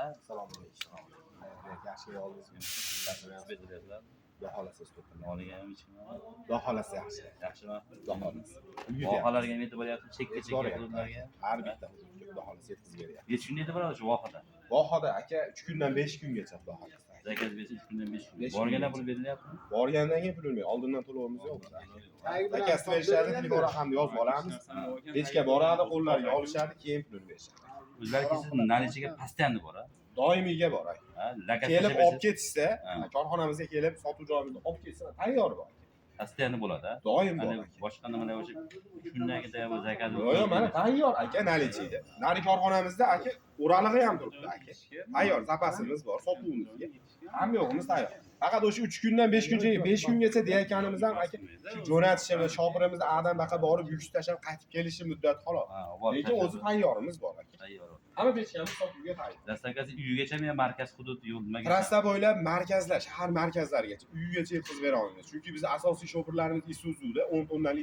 Assalomu alaykum. Yaxshi oldingizmi? Bediryaptilar. Xudo xohlasa, to'pini. Noniga ham ichimi? Xudo xohlasa, yaxshi. Yaxshimi? Xudo xohlasa. Vohalarga ham yetib boryapti, chekka chekka Boryapti. hududlarga. Har bitta hududga, Xudo xohlasa, yetkazib beryapti. Necha kunda yetib boradi shu vohada? Vohada, aka, 3 kundan 5 kungacha, Xudo xohlasa. Заказ bersa, 3 kundan 5 kun. 5 Borgandan kungacha. pul berilyaptimi? Borgandan keyin pul bermaydi. Oldindan to'lovimiz yo'q bizda. Заказ berishadi, telefon raqamini yozib olamiz. Pechka boradi, qo'llariga olishadi, keyin pulini berishadi. O'zlari kelsa, наличие ga постоянно bor, ha? Doimiyga bor, aka. Ha, заказ Kelib tashlab olib ketishsa, Ha. korxonamizga kelib, sotuv joyimizda olib ketsa, tayyor bor. Постоянно bo'ladi, ha? Doim bor, Hani aka. boshqa nimalar o'sha 3 kundan keyin bu заказ. Yo'q, mana tayyor, aka, наличие da. Nari korxonamizda, aka, o'ralig'i ham turibdi, aka. Tayyor zapasimiz bor sotuvimizga. Hamma yo'g'imiz tayyor. Faqat o'sha 3 kundan 5 kuncha, 5 kungacha deyayotganimiz ham, aka, shu jo'natishimiz, shopirimiz Adam baqa borib yuk tashlab qaytib kelishi muddati xolos. Ha, borib Lekin o'zi tayyorimiz bor, aka. Tayyor. Hamma pechkamiz sotuvga tayyor. Доставка si uyigacha yo markaz hudud yo'l nimaga? Trassa bo'ylab markazlar, shahar markazlarigacha, uygacha yetkazib bera olamiz. Chunki biz asosiy shopirlarimiz Isuzu'da 10 tonnalik.